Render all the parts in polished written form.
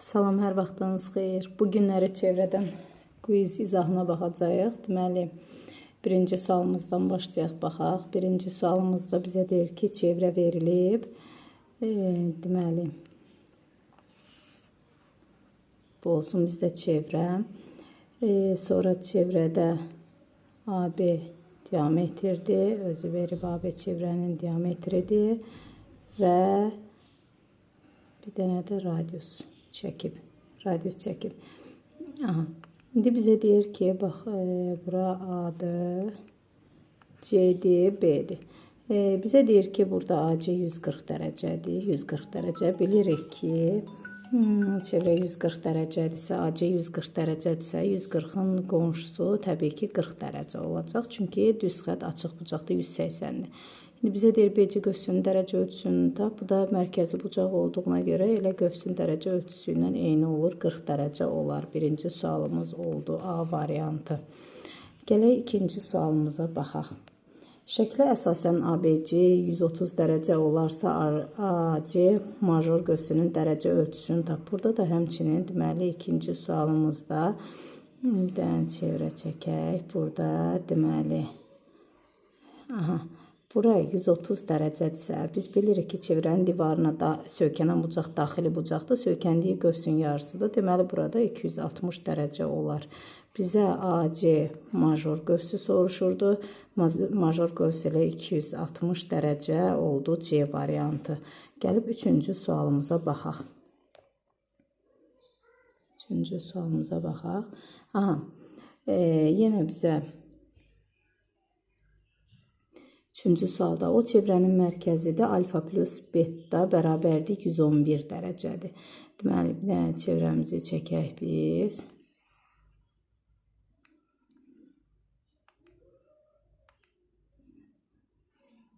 Salam, hər vaxtınız xeyir. Bu günləri çevrədən quiz izahına baxacağıq. Deməli, birinci sualımızdan başlayaq, baxaq. Birinci sualımızda bizə deyir ki, çevrə verilib. Deməli, bu olsun bizdə çevrə. Sonra çevrədə AB diametrdir. Özü verib AB çevrənin diametridir. Və bir dənə də radius çəkib. Radius çəkib. Aha. İndi bizə deyir ki, bax, bura A-dır, C-dir, B-dir. Bizə deyir ki, burada AC 140 dərəcədir. 140 dərəcə. Bilirik ki, çevrə 140 dərəcədirsə, AC 140 dərəcədirsə, 140-ın qonşusu təbii ki, 40 dərəcə olacaq. Çünki düz xətt açıq bucaqda 180-dir. İndi bizə deyir, BC qövsünün dərəcə ölçüsünü tap. Bu da mərkəzi bucaq olduğuna görə elə qövsün dərəcə ölçüsü ilə eyni olur. 40 dərəcə olar. Birinci sualımız oldu A variantı. Gələk ikinci sualımıza baxaq. Şəklə əsasən ABC 130 dərəcə olarsa, AC major qövsünün dərəcə ölçüsünü tap. Burada da həmçinin, deməli, ikinci sualımızda bir dənə çevrə çəkək. Burada, deməli, aha, bura 130 dərəcədirsə, biz bilirik ki, çevrənin divarına da söykənən bucaq daxili bucaqdır, söykəndiyi qövsün yarısıdır. Deməli, burada 260 dərəcə olar. Bizə AC major qövsü soruşurdu. Major qövs elə 260 dərəcə oldu C variantı. Gəlib üçüncü sualımıza baxaq. Üçüncü sualımıza baxaq. Aha, yenə bizə üçüncü sualda o çevrənin mərkəzidir. Alfa plus beta bərabərdir 111 dərəcədir. Deməli, bir dənə çevrəmizi çəkək biz.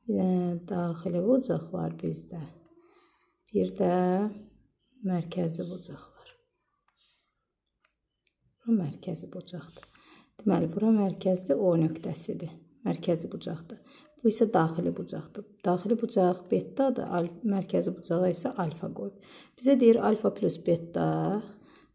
Bir dənə daxili bucaq var bizdə. Bir də mərkəzi bucaq var. Bura mərkəzi bucaqdır. Deməli, bura mərkəzdir, O nöqtəsidir. Mərkəzi bucaqdır. Bu isə daxili bucaqdır. Daxili bucaq betadır, mərkəzi bucağa isə alfa qoyub. Bizə deyir alfa plus beta,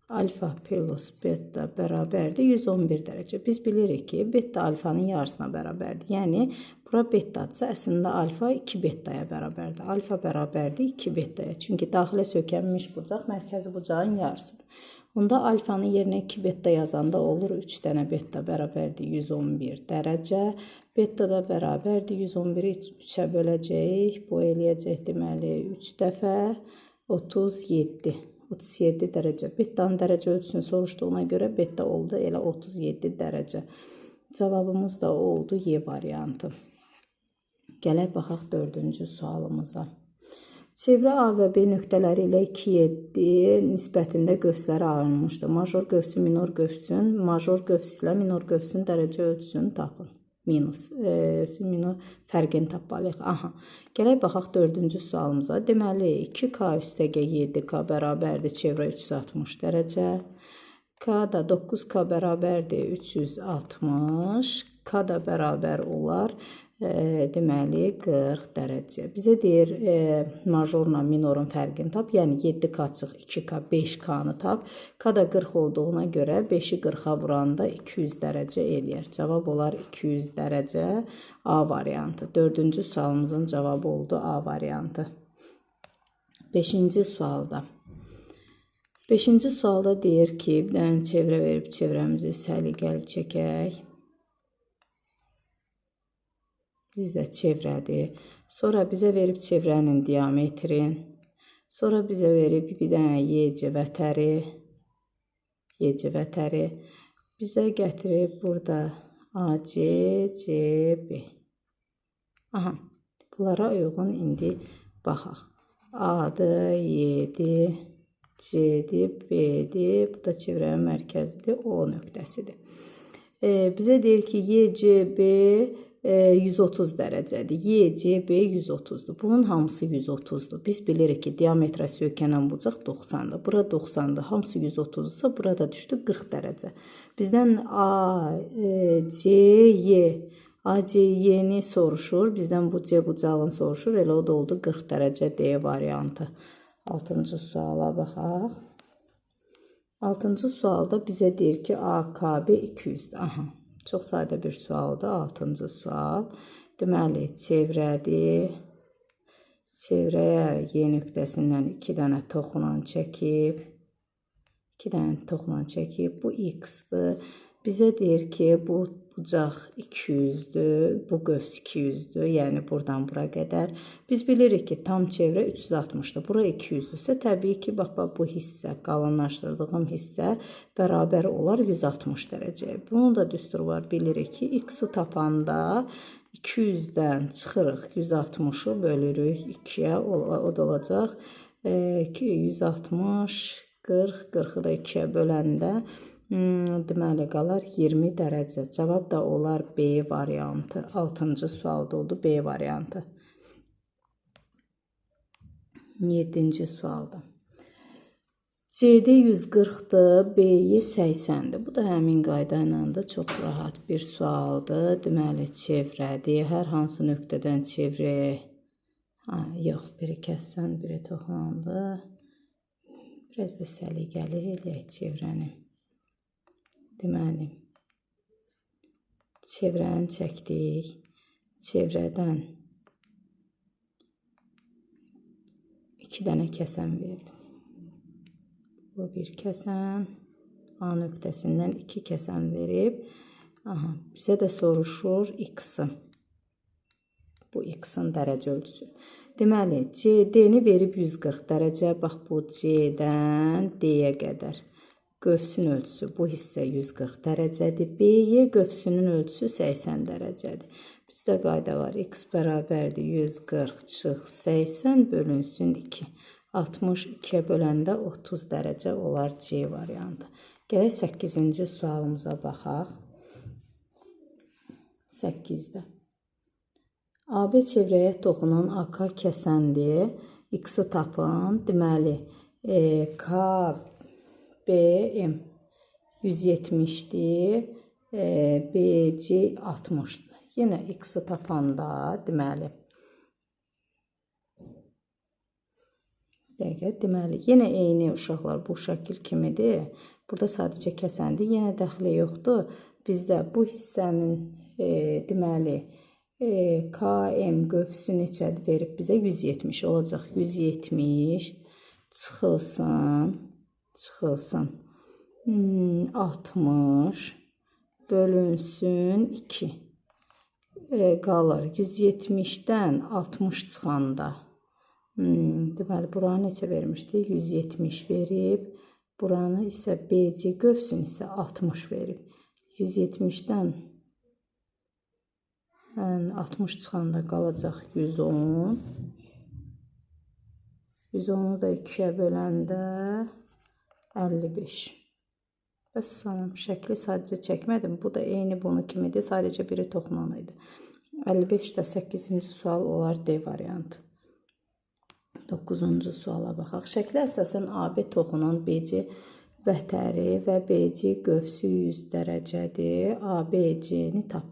alfa plus beta bərabərdir 111 dərəcə. Biz bilirik ki, beta alfanın yarısına bərabərdir. Yəni, bura betadırsa, əslində alfa 2 betaya bərabərdir. Alfa bərabərdir 2 betaya. Çünki daxilə söykənmiş bucaq mərkəzi bucağın yarısıdır. Onda alfanın yerinə 2 beta yazanda olur 3 dənə beta bərabərdir 111 dərəcə. Beta da bərabərdir 111-i 3-ə böləcəyik. Bu eləyəcək deməli 3 dəfə 37. 37 dərəcə. Betanın dərəcə ölçüsünü soruşduğuna görə beta oldu elə 37 dərəcə. Cavabımız da oldu Y variantı. Gələk baxaq dördüncü sualımıza. Çevrə A və B nöqtələri ilə 2,7 nisbətində qövsləri alınmışdır. Major qövsü, minor qövsün, major qövs ilə minor qövsün dərəcə ölçüsünü tapın. Minus, minor fərqini tapmalıyıq. Aha. Gələk baxaq dördüncü sualımıza. Deməli, 2K üstəgə 7K bərabərdir çevrə 360 dərəcə. K da 9K bərabərdir 360. K da bərabər olar. Deməli, 40 dərəcə. Bizə deyir, majorla minorun fərqini tap. Yəni, 7K çıx 2K, 5K-nı tap. K da 40 olduğuna görə 5-i 40-a vuranda 200 dərəcə eləyər. Cavab olar 200 dərəcə A variantı. Dördüncü sualımızın cavabı oldu A variantı. Beşinci sualda. Beşinci sualda deyir ki, bir dənə çevrə verib çevrəmizi səliqəli çəkək. Bizdə çevrədir. Sonra bizə verib çevrənin diametrin. Sonra bizə verib bir dənə YC vətəri. YC vətəri. Bizə gətirib burada AC, CB. Aha. Bunlara uyğun indi baxaq. A-dır, Y-dir, C-dir, B-dir. Bu da çevrənin mərkəzidir. O nöqtəsidir. Bizə deyir ki, YCB 130 dərəcədir. YCB 130-dur. Bunun hamısı 130-dur. Biz bilirik ki, diametrə söykənən bucaq 90-dır. Bura 90-dır. Hamısı 130-dursa, burada düşdü 40 dərəcə. Bizdən A, C, Y, A, C, Y-ni soruşur. Bizdən bu C bucağını soruşur. Elə o da oldu 40 dərəcə D variantı. 6-cı suala baxaq. 6-cı sualda bizə deyir ki, AKB 200-dür. Aha, çox sadə bir sualdır. 6-cı sual. Deməli, çevrədir. Çevrəyə Y nöqtəsindən 2 dənə toxunan çəkib. 2 dənə toxunan çəkib. Bu X-dir. Bizə deyir ki, bu bucaq 200-dür, bu qövs 200-dür, yəni buradan bura qədər. Biz bilirik ki, tam çevrə 360-dır. Bura 200-dürsə, təbii ki, bax, bu hissə, qalınlaşdırdığım hissə bərabər olar 160 dərəcəyə. Bunun da düsturu var, bilirik ki, X-i tapanda 200-dən çıxırıq, 160-ı bölürük 2-yə, o da olacaq 160, 40, 40-ı da 2-yə böləndə deməli, qalar 20 dərəcə. Cavab da olar B variantı. 6-cı sualda oldu B variantı. 7-ci sualda. CD 140-dır, BY 80-dir. Bu da həmin qayda ilə də çox rahat bir sualdır. Deməli, çevrədir. Hər hansı nöqtədən çevrəyə... Ha, yox, biri kəssən, biri toxunandı. Biraz da səliqəli eləyək çevrəni. Deməli, çevrəni çəkdik. Çevrədən 2 dənə kəsən verilib. Bu bir kəsən, A nöqtəsindən 2 kəsən verib. Aha, bizə də soruşur X-i. Bu X-in dərəcə ölçüsü. Deməli, CD-ni verib 140 dərəcə. Bax, bu C-dən D-yə qədər. Qövsün ölçüsü bu hissə 140 dərəcədir. BY qövsünün ölçüsü 80 dərəcədir. Bizdə qayda var. X bərabərdir 140 çıx 80 bölünsün 2. 62-yə böləndə 30 dərəcə olar C variantı. Gələk 8-ci sualımıza baxaq. 8-də. AB çevrəyə toxunan AK kəsəndir. X-i tapın. Deməli, K BM 170-dir, BC 60-dır. Yenə X-i tapanda, deməli, dəqiqə, deməli, yenə eyni uşaqlar bu şəkil kimidir. Burada sadəcə kəsəndir, yenə dəxli yoxdur. Bizdə bu hissənin, deməli, KM qövsü neçədir verib bizə? 170 olacaq. 170 çıxılsın. Çıxılsın 60 bölünsün 2 qalır. 170-dən 60 çıxanda deməli, buranı neçə vermişdi? 170 verib. Buranı isə BC qövsün isə 60 verib. 170-dən 60 çıxanda qalacaq 110. 110-u da 2-yə böləndə 55. Vəssalam, şəkli sadəcə çəkmədim. Bu da eyni bunu kimidir. Sadəcə biri toxunan idi. 55 də 8-ci sual olar D variantı. 9-cu suala baxaq. Şəklə əsasən AB toxunan BC vətəri və BC qövsü 100 dərəcədir. ABC-ni tap.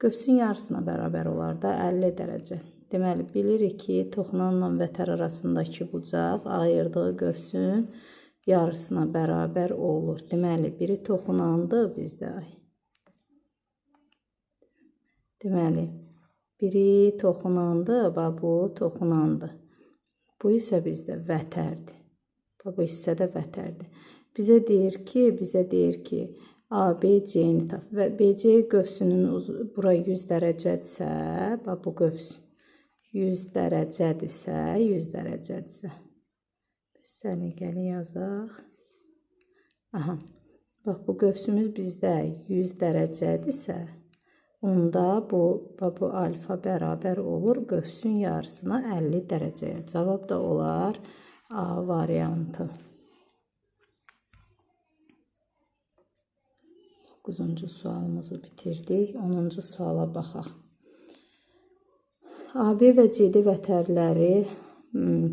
Qövsün yarısına bərabər olar da 50 dərəcə. Deməli, bilirik ki, toxunanla vətər arasındakı bucaq ayırdığı qövsün yarısına bərabər olur. Deməli, biri toxunandı bizdə. Deməli, biri toxunandı, bax bu toxunandı. Bu isə bizdə vətərdir. Bax bu hissə də vətərdir. Bizə deyir ki, ABC-ni tap. Və BC qövsünün bura 100 dərəcədirsə, bax bu qövs 100 dərəcədirsə, 100 dərəcədirsə. Səliqəli yazaq. Aha. Bax, bu qövsümüz bizdə 100 dərəcədirsə, onda bu alfa bərabər olur qövsün yarısına 50 dərəcəyə. Cavab da olar A variantı. 9-cu sualımızı bitirdik. 10-cu suala baxaq. AB və CD vətərləri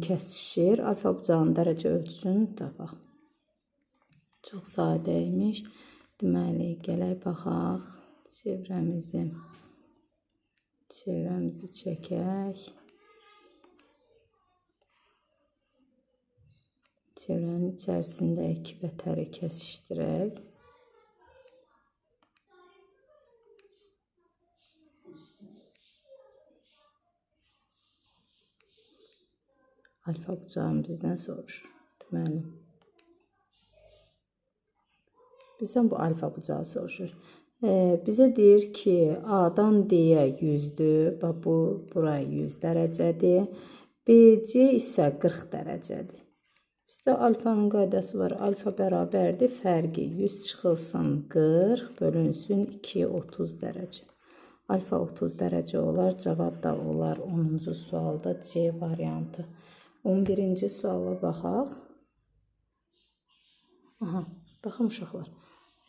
kəsişir. Alfa bucağının dərəcə ölçüsünü tapaq. Çox sadə imiş. Deməli, gələk baxaq. Çevrəmizi çəkək. Çevrənin içərisində iki vətəri kəsişdirək. Alfa bucağını bizdən soruşur. Deməli, bizdən bu alfa bucağı soruşur. Bizə deyir ki, A-dan D-yə 100-dür. Bax, bu, bura 100 dərəcədir. BC isə 40 dərəcədir. Bizdə alfanın qaydası var. Alfa bərabərdir. Fərqi 100 çıxılsın 40, bölünsün 2, 30 dərəcə. Alfa 30 dərəcə olar. Cavab da olar 10-cu sualda C variantı. 11-ci suala baxaq. Aha, baxın uşaqlar.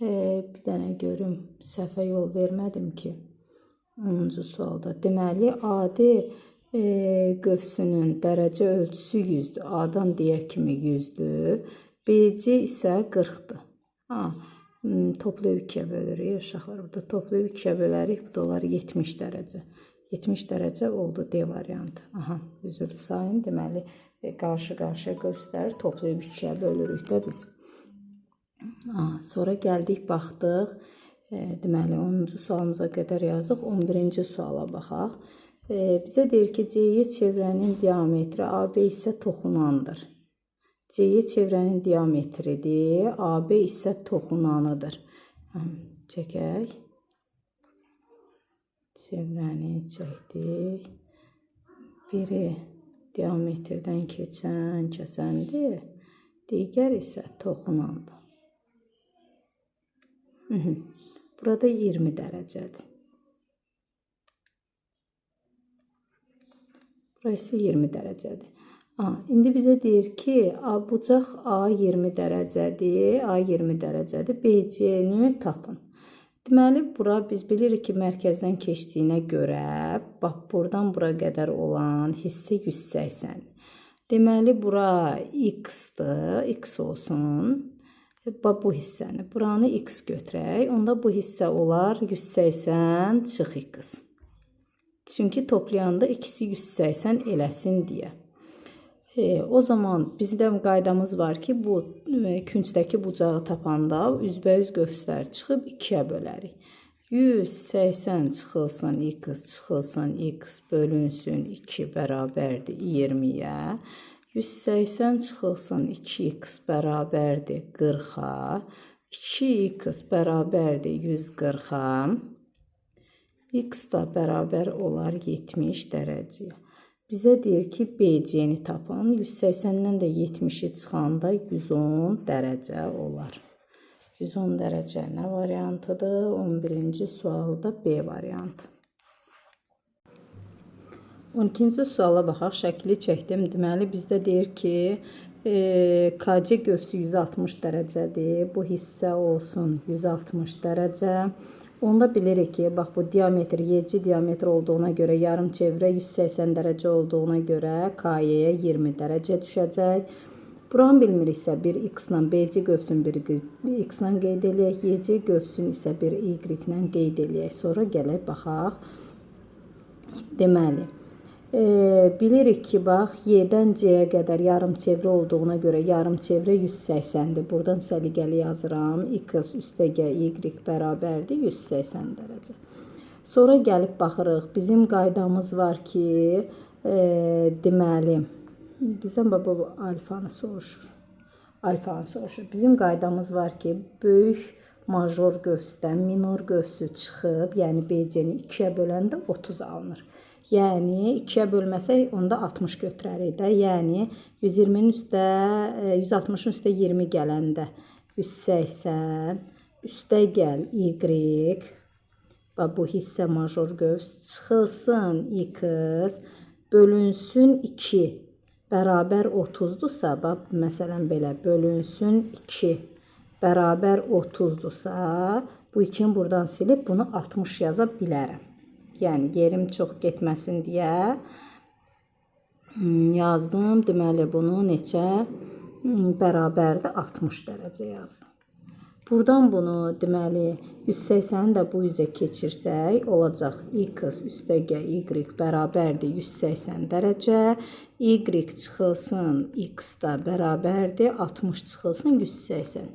Bir dənə görüm, səhvə yol vermədim ki. 10-cu sualda. Deməli, AD qövsünün dərəcə ölçüsü 100-dür. A-dan D-yə kimi 100-dür. BC isə 40-dır. Toplayıb 2-yə bölürük uşaqlar. Burada toplayıb 2-yə bölərik. Bu da olar 70 dərəcə. 70 dərəcə oldu D variantı. Aha, üzr sayın. Deməli, qarşı-qarşıya qövsləri toplayıb 2-yə bölürük də biz. Aha, sonra gəldik, baxdıq. Deməli, 10-cu sualımıza qədər yazdıq. 11-ci suala baxaq. Bizə deyir ki, CY çevrənin diametri AB isə toxunandır. CY çevrənin diametridir, AB isə toxunanıdır. Çəkək. Çevrəni çəkdik. Biri diametrdən keçən, kəsəndir. Digər isə toxunandır. Burada 20 dərəcədir. Burası 20 dərəcədir. İndi bizə deyir ki, A bucaq A 20 dərəcədir, A 20 dərəcədir, BC-ni tapın. Deməli, bura biz bilirik ki, mərkəzdən keçdiyinə görə, bax, buradan bura qədər olan hissə 180. Deməli, bura x-dır, x olsun. Bax, bu hissəni, buranı x götürək. Onda bu hissə olar 180 çıx x. Çünki toplayanda ikisi 180 eləsin deyə. O zaman bizdə qaydamız var ki, bu küncdəki bucağı tapanda üzbəüz qövslər çıxıb 2-yə bölərik. 180 çıxılsın x, çıxılsın x bölünsün 2 bərabərdir 20-yə. 180 çıxılsın 2x bərabərdir 40-a. 2x bərabərdir 140-a. X da bərabər olar 70 dərəcəyə. Bizə deyir ki, BC-ni tapın. 180-dən də 70-i çıxanda 110 dərəcə olar. 110 dərəcə nə variantıdır? 11-ci sualda B variantı. 12-ci suala baxaq. Şəkli çəkdim. Deməli, bizdə deyir ki, KC qövsü 160 dərəcədir. Bu hissə olsun 160 dərəcə. Onda bilirik ki, bax bu diametr, YC diametr olduğuna görə yarım çevrə 180 dərəcə olduğuna görə KY-yə 20 dərəcə düşəcək. Buranı bilmiriksə bir X ilə BC qövsünü bir X ilə qeyd eləyək, YC qövsünü isə bir Y ilə qeyd eləyək. Sonra gələk baxaq. Deməli, bilirik ki, bax, Y-dən C-yə qədər yarım çevrə olduğuna görə yarım çevrə 180-dir. Buradan səliqəli yazıram. X üstəgəl Y bərabərdir 180 dərəcə. Sonra gəlib baxırıq. Bizim qaydamız var ki, deməli, bizdən baba bu alfanı soruşur. Alfanı soruşur. Bizim qaydamız var ki, böyük major qövsdən minor qövsü çıxıb, yəni BC-ni 2-yə böləndə 30 alınır. Yəni 2-yə bölməsək onda 60 götürərik də. Yəni 120-nin üstə 160-ın üstə 20 gələndə 180 üstə gəl Y, bax bu hissə major qövs çıxılsın X bölünsün 2 bərabər 30-dursa, bax məsələn belə bölünsün 2 bərabər 30-dursa, bu 2-ni buradan silib bunu 60 yaza bilərəm. Yəni, yerim çox getməsin deyə yazdım. Deməli, bunu neçə bərabərdir? 60 dərəcə yazdım. Buradan bunu deməli 180-ni də bu üzə keçirsək, olacaq x üstəgəl y bərabərdir 180 dərəcə. Y çıxılsın x da bərabərdir 60 çıxılsın 180.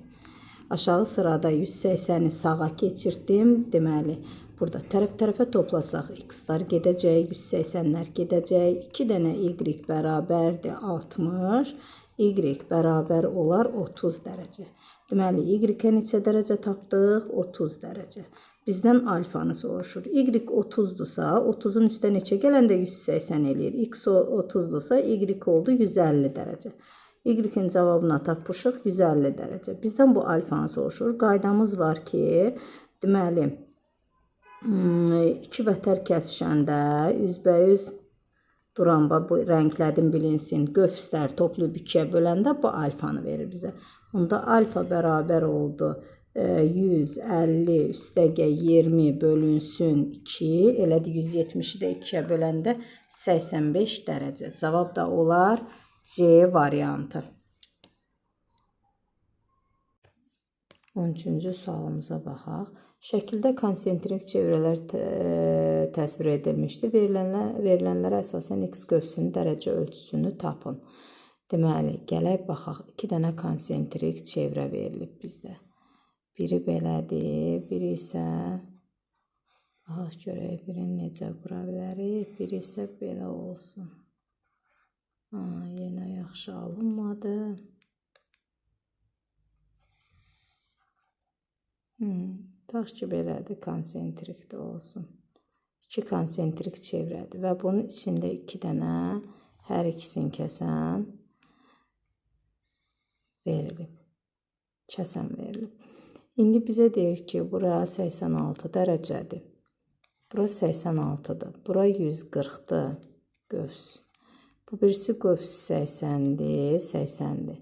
Aşağı sırada 180-i sağa keçirtdim. Deməli, burada tərəf-tərəfə toplasaq x-lar gedəcək, 180-lər gedəcək. 2 dənə y bərabərdir 60, y bərabər olar 30 dərəcə. Deməli, y-ə neçə dərəcə tapdıq? 30 dərəcə. Bizdən alfanı soruşur. Y 30-dursa, 30-un üstə neçə gələndə 180 eləyir. X 30-dursa, y oldu 150 dərəcə. Y-in cavabına tapmışıq 150 dərəcə. Bizdən bu alfanı soruşur. Qaydamız var ki, deməli, iki vətər kəsişəndə üzbəyüz duran, bu rənglədim bilinsin, qövslər toplayıb 2-yə böləndə bu alfanı verir bizə. Onda alfa bərabər oldu 150 üstəgəl 20 bölünsün 2, elədir 170-i də 2-yə böləndə 85 dərəcə. Cavab da olar C variantı. 13-cü sualımıza baxaq. Şəkildə konsentrik çevrələr təsvir edilmişdir. Verilənlərə əsasən x qövsünün dərəcə ölçüsünü tapın. Deməli, gələk baxaq. 2 dənə konsentrik çevrə verilib bizdə. Biri belədir, biri isə baxaq görək, birini necə qura bilərik. Biri isə belə olsun. Yenə yaxşı alınmadı. Tutaq ki, belədir, konsentrikdə olsun. 2 konsentrik çevrədir və bunun içində 2 dənə hər ikisini kəsən verilib. Kəsən verilib. İndi bizə deyir ki, bura 86 dərəcədir. Bura 86-dır. Bura 140-dır qövs. Bu birisi qövs 80-dir, 80-dir.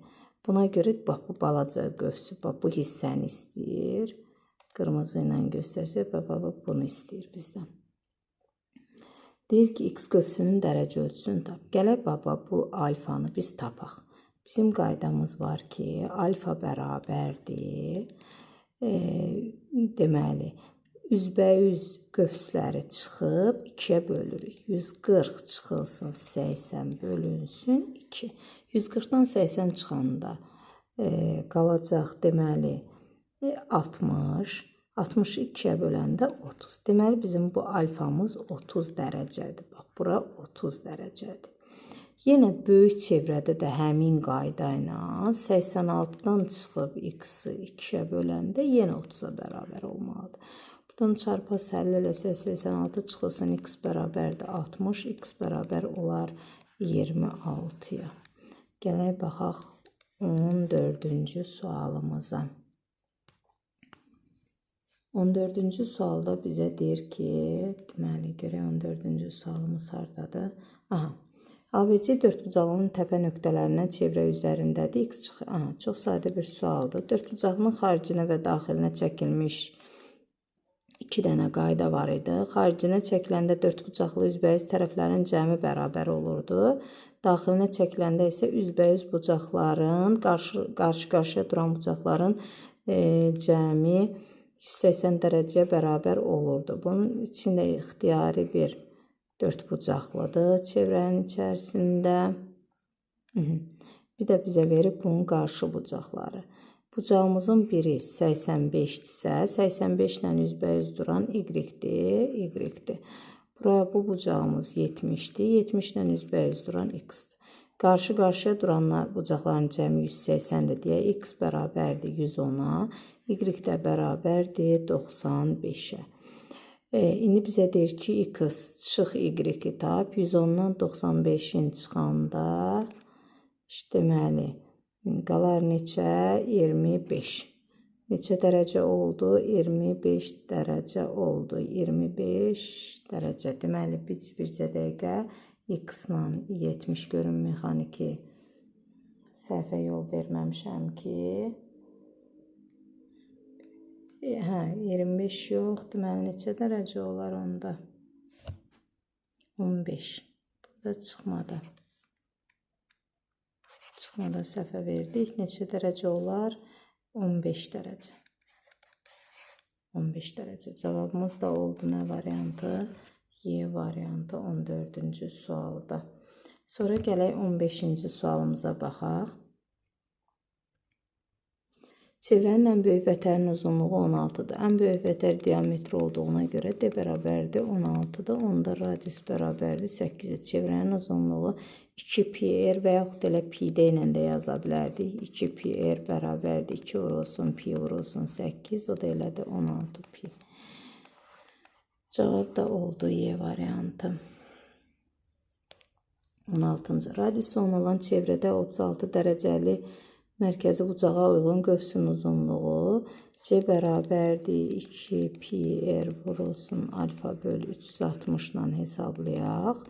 Buna görə bax, bu balaca qövsü, bax, bu hissəni istəyir. Qırmızı ilə göstərsək, bax, bunu istəyir bizdən. Deyir ki, x qövsünün dərəcə ölçüsünü tap. Gələk, baba, bu alfanı biz tapaq. Bizim qaydamız var ki, alfa bərabərdir. Deməli, üzbəüz qövsləri çıxıb 2-yə bölürük. 140 çıxılsın 80 bölünsün 2. 140-dan 80 çıxanda qalacaq, deməli, 60. 60-ı 2-yə böləndə 30. Deməli, bizim bu alfamız 30 dərəcədir. Bax, bura 30 dərəcədir. Yenə böyük çevrədə də həmin qayda ilə 86-dan çıxıb x-i 2-yə böləndə yenə 30-a bərabər olmalıdır. Buradan çarpaz həll eləsək 86 çıxılsın x bərabərdir 60, x bərabər olar 26-ya. Gələk baxaq 14-cü sualımıza. 14-cü sualda bizə deyir ki, deməli, görək 14-cü sualımız hardadır? Aha. ABC dördbucaqlının təpə nöqtələrindən çevrə üzərindədir. X çıxır. Aha, çox sadə bir sualdır. Dördbucaqlının xaricinə və daxilinə çəkilmiş 2 dənə qayda var idi. Xaricinə çəkiləndə dördbucaqlı üzbəüz tərəflərin cəmi bərabər olurdu. Daxilinə çəkiləndə isə üzbəüz bucaqların, qarşı-qarşıya duran bucaqların cəmi 180 dərəcəyə bərabər olurdu. Bunun içində ixtiyari bir dördbucaqlıdır çevrənin içərisində. Bir də bizə verib bunun qarşı bucaqları. Bucağımızın biri 85-dirsə, 85 ilə üzbəüz duran y-dir, y-dir. Buraya bu bucağımız 70-dir, 70 ilə üzbəüz duran x-dir. Qarşı-qarşıya duranlar bucaqların cəmi 180-dir deyə x bərabərdir 110-a, y də bərabərdir 95-ə. İndi bizə deyir ki, x çıx y-i tap, 110-dan 95-in çıxanda, işte deməli, qalar neçə? 25. Neçə dərəcə oldu? 25 dərəcə oldu. 25 dərəcə. Deməli, biz bircə dəqiqə x-la 70 görün mexaniki səhvə yol verməmişəm ki. Hə, 25 yox. Deməli, neçə dərəcə olar onda? 15. Burada çıxmadı. Çıxmadan səhvə verdik. Neçə dərəcə olar? 15 dərəcə. 15 dərəcə. Cavabımız da oldu nə variantı? Y variantı 14-cü sualda. Sonra gələk 15-ci sualımıza baxaq. Çevrənin ən böyük vətərinin uzunluğu 16-dır. Ən böyük vətər diametri olduğuna görə D bərabərdir 16-dır. Onda radius bərabərdir 8-ə. Çevrənin uzunluğu 2 pi r və yaxud elə pi d ilə də yaza bilərdik. 2 pi r bərabərdir 2 vurulsun pi vurulsun 8. O da elədir 16 pi. Cavab da oldu Y variantı. 16-cı. Radiusu 10 olan çevrədə 36 dərəcəli mərkəzi bucağa uyğun qövsün uzunluğu C bərabərdir 2 pi r vurulsun alfa bölü 360 ilə hesablayaq.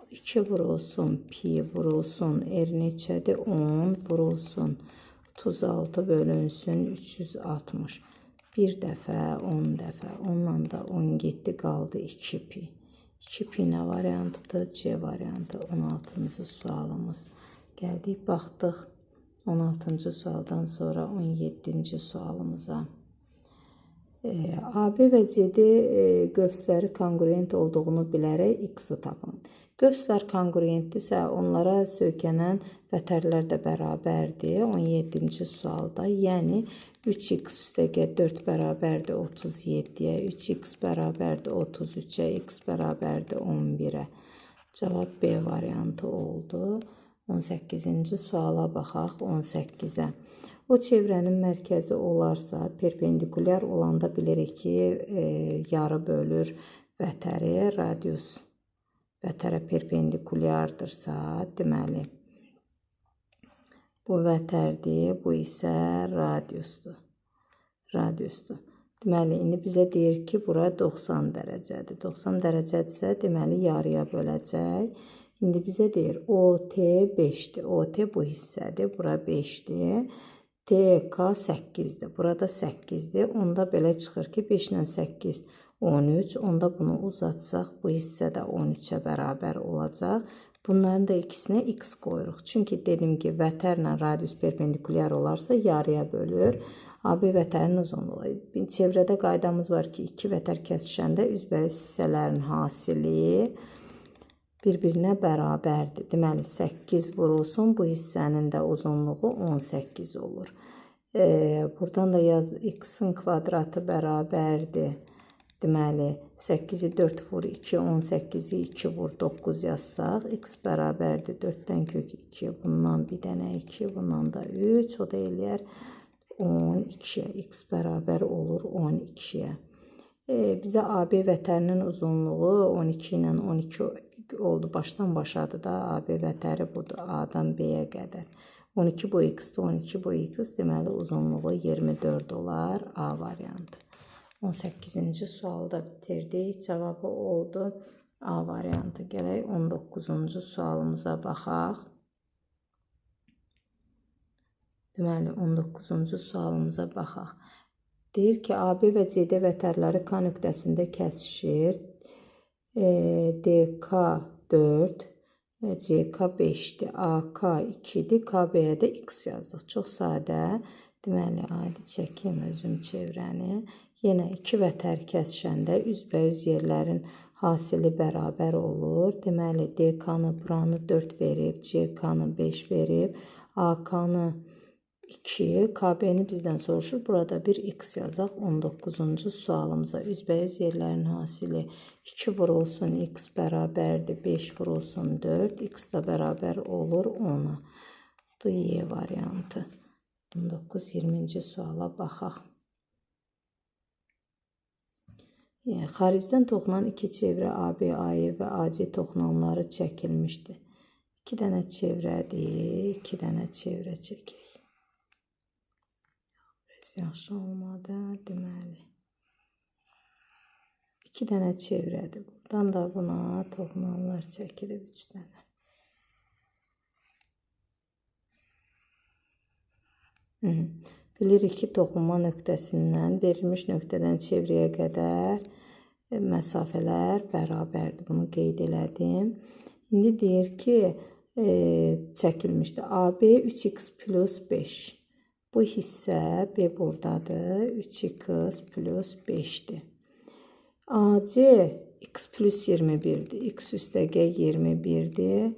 2 vurulsun pi vurulsun r neçədir? 10 vurulsun 36 bölünsün 360. Bir dəfə 10 dəfə. Onunla da 10 getdi, qaldı 2 pi. 2 pi nə variantıdır? C variantı 16-cı sualımız. Gəldik, baxdıq. 16-cı sualdan sonra 17-ci sualımıza. AB və CD qövsləri konqruent olduğunu bilərək X-i tapın. Qövslər konqruentdirsə, onlara söykənən vətərlər də bərabərdir. 17-ci sualda, yəni 3x üstəgə 4 bərabərdir 37-yə, 3x bərabərdir 33-ə, x bərabərdir 11-ə. Cavab B variantı oldu. 18-ci suala baxaq, 18-ə. O çevrənin mərkəzi olarsa, perpendikulyar olanda bilirik ki, yarı bölür vətəri, radius vətərə perpendikulyardırsa, deməli, bu vətərdir, bu isə radiusdur. Radiusdur. Deməli, indi bizə deyir ki, bura 90 dərəcədir. 90 dərəcədirsə, deməli, yarıya böləcək. İndi bizə deyir, OT 5-dir. OT bu hissədir, bura 5-dir. TK 8-dir. Burada 8-dir. Onda belə çıxır ki, 5 ilə 8, 13. Onda bunu uzatsaq, bu hissə də 13-ə bərabər olacaq. Bunların da ikisinə x qoyuruq. Çünki dedim ki, vətərlə radius perpendikulyar olarsa, yarıya bölür. AB vətərinin uzunluğu. Çevrədə qaydamız var ki, iki vətər kəsişəndə üzbəüz hissələrin hasili bir-birinə bərabərdir. Deməli, 8 vurulsun, bu hissənin də uzunluğu 18 olur. Buradan da yaz, x-in kvadratı bərabərdir. Deməli, 8-i 4 vur 2, 18-i 2 vur 9 yazsaq, x bərabərdir 4-dən kök 2, bundan bir dənə 2, bundan da 3, o da eləyər 12-yə. X bərabər olur 12-yə. Bizə AB vətərinin uzunluğu 12 ilə 12 oldu. Başdan başadır da AB vətəri budur. A-dan B-yə qədər. 12 bu x-dir, 12 bu x. Deməli, uzunluğu 24 olar. A variantı. 18-ci sualı da bitirdik. Cavabı oldu A variantı. Gələk 19-cu sualımıza baxaq. Deməli, 19-cu sualımıza baxaq. Deyir ki, AB və CD vətərləri K nöqtəsində kəsişir. DK 4, CK 5-dir, AK 2-dir, KB-yə də X yazdıq. Çox sadə. Deməli, adi çəkim özüm çevrəni. Yenə iki vətər kəsişəndə üzbəüz yerlərin hasili bərabər olur. Deməli, DK-nı buranı 4 verib, CK-nı 5 verib, AK-nı 2, KB-ni bizdən soruşur. Burada bir X yazaq. 19-cu sualımıza üzbəüz yerlərin hasili 2 vurulsun X bərabərdir 5 vurulsun 4. X da bərabər olur 10-a. Bu Y variantı. 19-20-ci suala baxaq. Xaricdən toxunan iki çevrə AB, AE və AC toxunanları çəkilmişdi. 2 dənə çevrədir. 2 dənə çevrə çəkək. Yaxşı olmadı, deməli. 2 dənə çevrədir. Buradan da buna toxunanlar çəkilib 3 dənə. Bilirik ki, toxunma nöqtəsindən verilmiş nöqtədən çevrəyə qədər məsafələr bərabərdir. Bunu qeyd elədim. İndi deyir ki, çəkilmişdi. AB 3x plus 5. Bu hissə B buradadır. 3x plus 5-dir. AC x plus 21-dir. X üstəgəl 21-dir.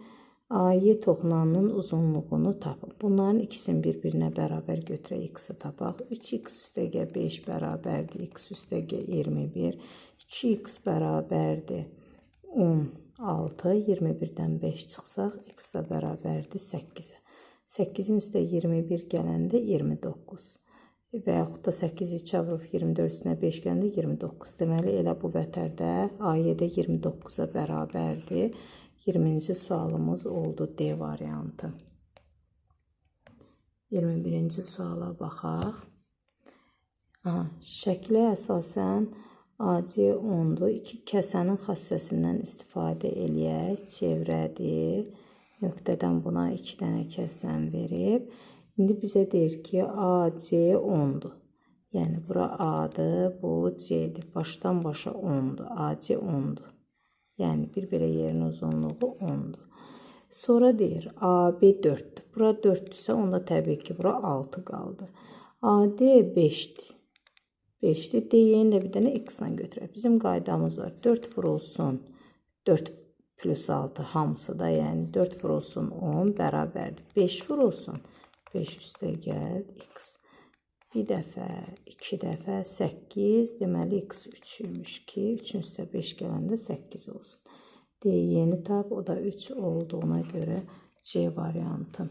AY toxunanının uzunluğunu tapın. Bunların ikisini bir-birinə bərabər götürək, x-i tapaq. 3x üstəgəl 5 bərabərdir. X üstəgəl 21. 2x bərabərdir 16. 21-dən 5 çıxsaq, x də bərabərdir 8-ə. 8-in üstə 21 gələndə 29. Və yaxud da 8-i 3-ə vurub 24 üstünə 5 gələndə 29. Deməli, elə bu vətərdə AY-də 29-a bərabərdir. 20-ci sualımız oldu D variantı. 21-ci suala baxaq. Aha, şəklə əsasən AC 10-dur. İki kəsənin xassəsindən istifadə eləyək. Çevrədir. Nöqtədən buna 2 dənə kəsən verib. İndi bizə deyir ki, AC 10-dur. Yəni, bura A-dır, bu C-dir. Başdan başa 10-dur. AC 10-dur. Yəni, bir belə yerin uzunluğu 10-dur. Sonra deyir, AB 4-dür. Bura 4-dürsə, onda təbii ki, bura 6 qaldı. AD 5-dir. 5-dir. D-ni də bir dənə x-la götürək. Bizim qaydamız var. 4 vurulsun 4 plus 6 hamısı da, yəni 4 vurulsun 10 bərabərdir. 5 vurulsun 5 üstə gəl x. Bir dəfə, iki dəfə 8, deməli x 3 imiş ki, 3-ün üstə 5 gələndə 8 olsun. D-ni tap, o da 3 olduğuna görə C variantı.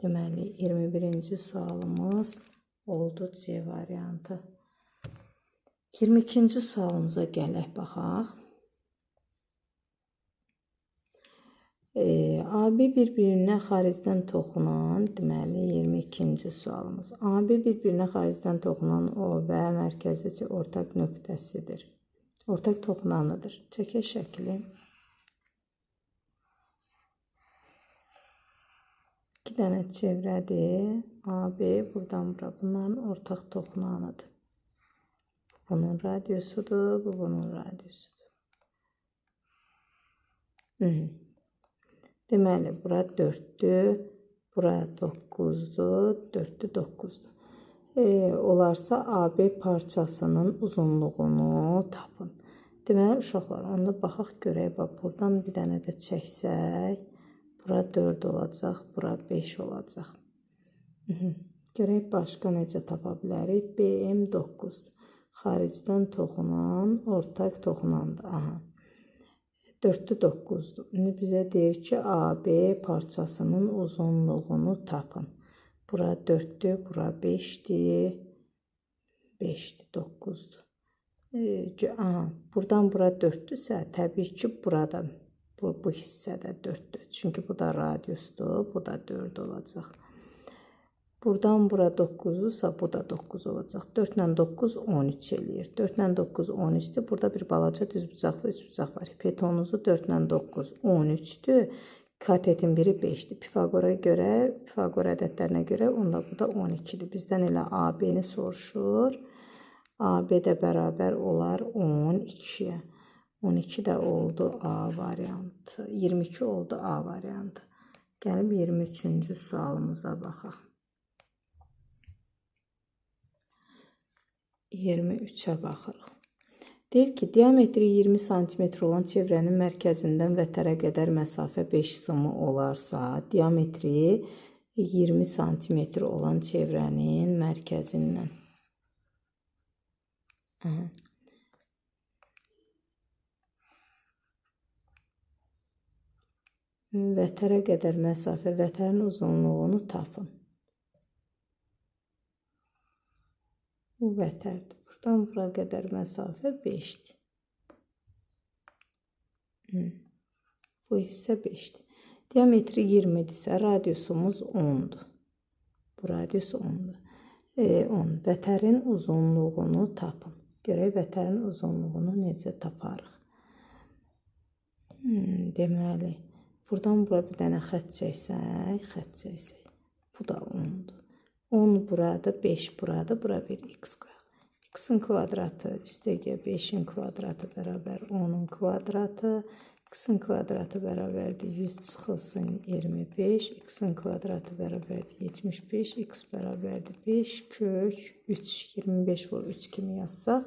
Deməli, 21-ci sualımız oldu C variantı. 22-ci sualımıza gələk, baxaq. AB bir-birinə xaricdən toxunan, deməli 22-ci sualımız. AB bir-birinə xaricdən toxunan O və mərkəzi ortaq nöqtəsidir. Ortaq toxunanıdır. Çəkək şəkli. 2 dənə çevrədir. AB buradan bura. Bunların ortaq toxunanıdır. Bu bunun radiusudur, bu bunun radiusudur. Deməli, bura 4-dür, bura 9-dur, 4-dür, 9-dur. Olarsa AB parçasının uzunluğunu tapın. Deməli, uşaqlar, onda baxaq görək, bax, buradan bir dənə də çəksək, bura 4 olacaq, bura 5 olacaq. Görək, başqa necə tapa bilərik? BM 9-dur. Xaricdən toxunan, ortaq toxunandır. Aha. 4-dür, 9-dur. İndi bizə deyir ki, AB parçasının uzunluğunu tapın. Bura 4-dür, bura 5-dir, 5-dir, 9-dur. Aha, buradan bura 4-dürsə, təbii ki, burada, bu hissədə 4-dür. Çünki bu da radiusdur, bu da 4 olacaq. Buradan bura 9-dursa, bu da 9 olacaq. 4 ilə 9, 13 eləyir. 4 ilə 9, 13-dür. Burada bir balaca düzbucaqlı üçbucaq var. Hipotenuzu 4 ilə 9, 13-dür. Katetin biri 5-dir. Pifaqora görə, Pifaqor ədədlərinə görə, onda bu da 12-dir. Bizdən elə AB-ni soruşur. AB də bərabər olar 12-yə. 12 də oldu A variantı. 22 oldu A variantı. Gəlib 23-cü sualımıza baxaq. 23-ə baxırıq. Deyir ki, diametri 20 sm olan çevrənin mərkəzindən vətərə qədər məsafə 5 sm olarsa, diametri 20 sm olan çevrənin mərkəzindən. Aha. Vətərə qədər məsafə, vətərin uzunluğunu tapın. Bu vətərdir. Buradan bura qədər məsafə 5-dir. Bu hissə 5-dir. Diametri 20-dirsə, radiusumuz 10-dur. Bu radius 10-dur. 10. Vətərin uzunluğunu tapın. Görək, vətərin uzunluğunu necə taparıq? Deməli, buradan bura bir dənə xətt çəksək, Bu da 10-dur. 10 burada, 5 burada, bura bir x qoyaq. X-in kvadratı üstəgəl 5-in kvadratı bərabər 10-un kvadratı. X-in kvadratı bərabərdir 100 çıxılsın 25. X-in kvadratı bərabərdir 75. X bərabərdir 5 kök 3. 25 vur 3 kimi yazsaq.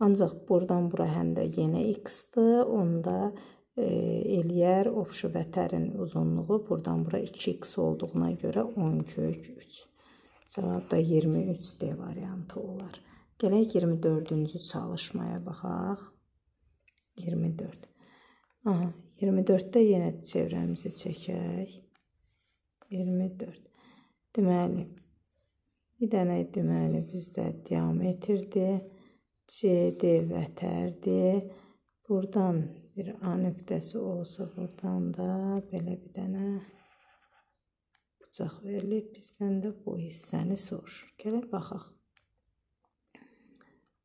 Ancaq buradan bura həm də yenə x-dir. Onda eləyər ovşu vətərin uzunluğu buradan bura 2x olduğuna görə 10 kök 3. Cavab da 23 D variantı olar. Gələk 24-cü çalışmaya baxaq. 24. Aha, 24-də yenə çevrəmizi çəkək. 24. Deməli, bir dənə deməli bizdə diametrdir. CD vətərdir. Buradan bir A nöqtəsi olsa, buradan da belə bir dənə bucaq verilib. Bizdən də bu hissəni soruşur. Gələk baxaq.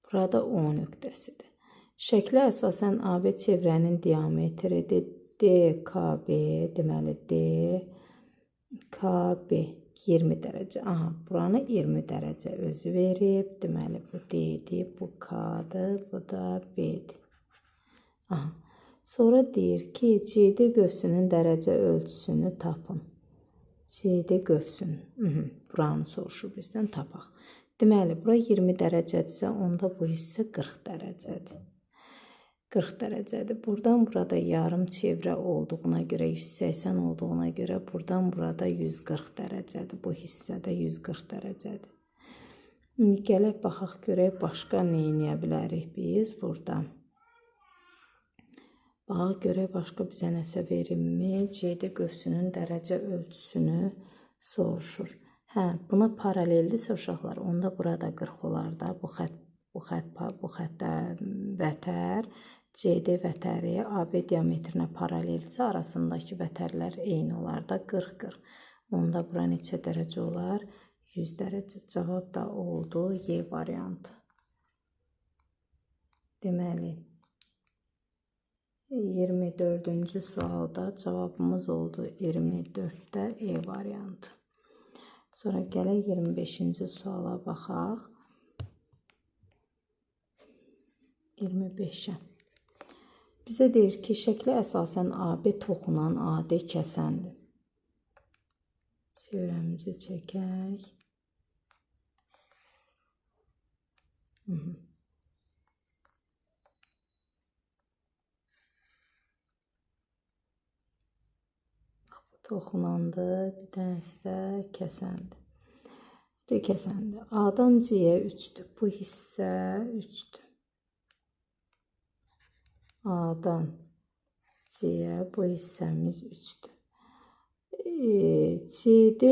Burada O nöqtəsidir. Şəklə əsasən AB çevrənin diametridir. DKB, deməli DKB 20 dərəcə. Aha, buranı 20 dərəcə özü verib. Deməli, bu D-dir, bu K-dır, bu da B-dir. Aha. Sonra deyir ki, CD qövsünün dərəcə ölçüsünü tapın. CD qövsünün. Buranı soruşur bizdən, tapaq. Deməli, bura 20 dərəcədirsə, onda bu hissə 40 dərəcədir. 40 dərəcədir. Buradan burada yarım çevrə olduğuna görə, 180 olduğuna görə buradan burada 140 dərəcədir. Bu hissədə 140 dərəcədir. İndi gələk baxaq görək başqa nə eləyə bilərik biz buradan. Baxaq görək başqa bizə nəsə verilmi? CD qövsünün dərəcə ölçüsünü soruşur. Hə, buna paraleldirsə uşaqlar, onda burada 40 olar da. Bu xətt, bu xətt, bu xəttə vətər, CD vətəri AB diametrinə paraleldirsə, arasındakı vətərlər eyni olar da, 40-40. Onda bura neçə dərəcə olar? 100 dərəcə. Cavab da oldu Y variantı. Deməli, 24-cü sualda cavabımız oldu 24-də E variantı. Sonra gələk 25-ci suala baxaq. 25-ə. Bizə deyir ki, şəklə əsasən AB toxunan AD kəsəndir. Çevrəmizi çəkək. Bax, bu toxunandır, bir dənəsi də kəsəndir. Bu da kəsəndir. A-dan C-yə 3-dür. Bu hissə 3-dür. A-dan C-yə bu hissəmiz 3-dür. CD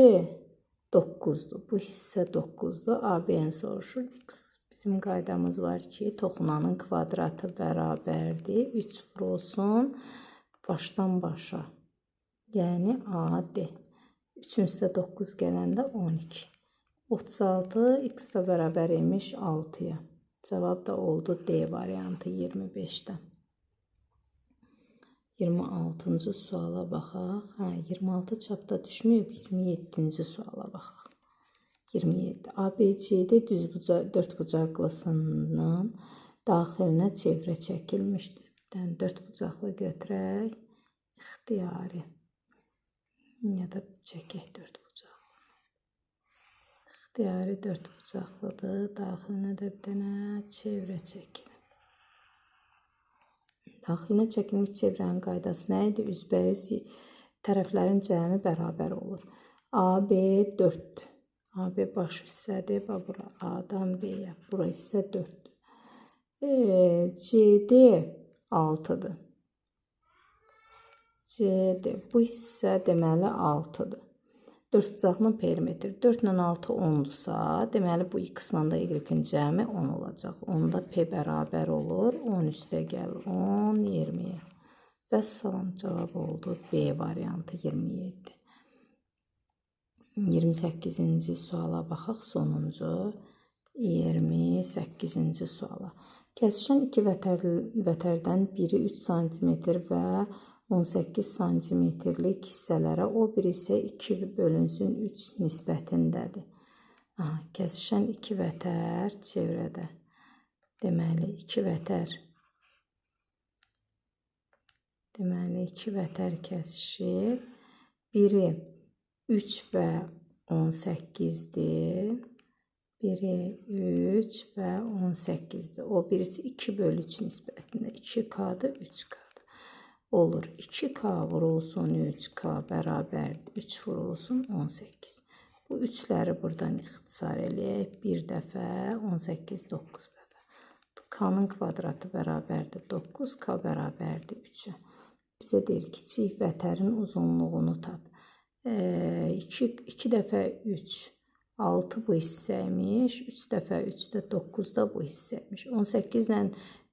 9-dur. Bu hissə 9-dur. AB-ni soruşur. X bizim qaydamız var ki, toxunanın kvadratı bərabərdir. 3 vurulsun başdan başa. Yəni AD. 3-ün üstə 9 gələndə 12. 36 X da bərabər imiş 6-ya. Cavab da oldu D variantı 25-də. 26-cı suala baxaq. Hə, 26 çapda düşməyib, 27-ci suala baxaq. 27. ABCD dörd bucaqlısının daxilinə çevrə çəkilmişdir. Bir dənə dörd bucaqlı götürək. İxtiyari. Ya da çəkək dörd bucaqlı. İxtiyari dörd bucaqlıdır. Daxilinə də bir dənə çevrə çəkilib. Daxilinə çəkilmiş çevrənin qaydası nə idi? Üzbəüz tərəflərin cəmi bərabər olur. AB 4-dür. AB baş hissədir. Bax, bura A-dan B-yə. Bura hissə 4-dür. CD 6-dır. CD bu hissə deməli 6-dır. 4 bucaqlı perimetr. 4 ilə 6 10-dursa, deməli bu X ilə də Y-in cəmi 10 olacaq. Onda P bərabər olur. 10 üstə gəl 10, 20-yə. Vəssalam, cavab oldu B variantı 27. 28-ci suala baxaq. Sonuncu 28-ci suala. Kəsişən iki vətərdən biri 3 sm və 18 santimetrlik hissələrə, o biri isə 2 bölünsün 3 nisbətindədir. Aha, kəsişən iki vətər çevrədə. Deməli, iki vətər Deməli, 2 vətər kəsişir. Biri 3 və 18-dir. Biri 3 və 18-dir. O birisi 2 bölü 3 nisbətində. 2K-dır, 3K-dır. Olur. 2K vurulsun 3K bərabərdir. 3 vurulsun 18. Bu 3-ləri buradan ixtisar eləyək. 1 dəfə, 18, 9 dəfə. K-nın kvadratı bərabərdir 9, K bərabərdir 3-ə. Bizə deyir, kiçik vətərin uzunluğunu tap. 2 dəfə 3, 6 bu hissəymiş. 3 dəfə 3 də 9 da bu hissəymiş. 18 ilə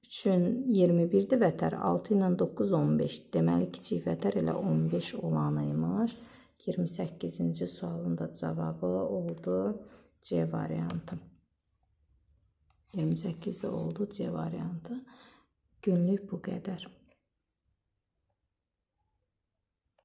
3-ün 21-dir vətər, 6 ilə 9, 15. Deməli, kiçik vətər elə 15 olanıymış. 28-ci sualın da cavabı oldu C variantı. 28-də oldu C variantı. Günlük bu qədər.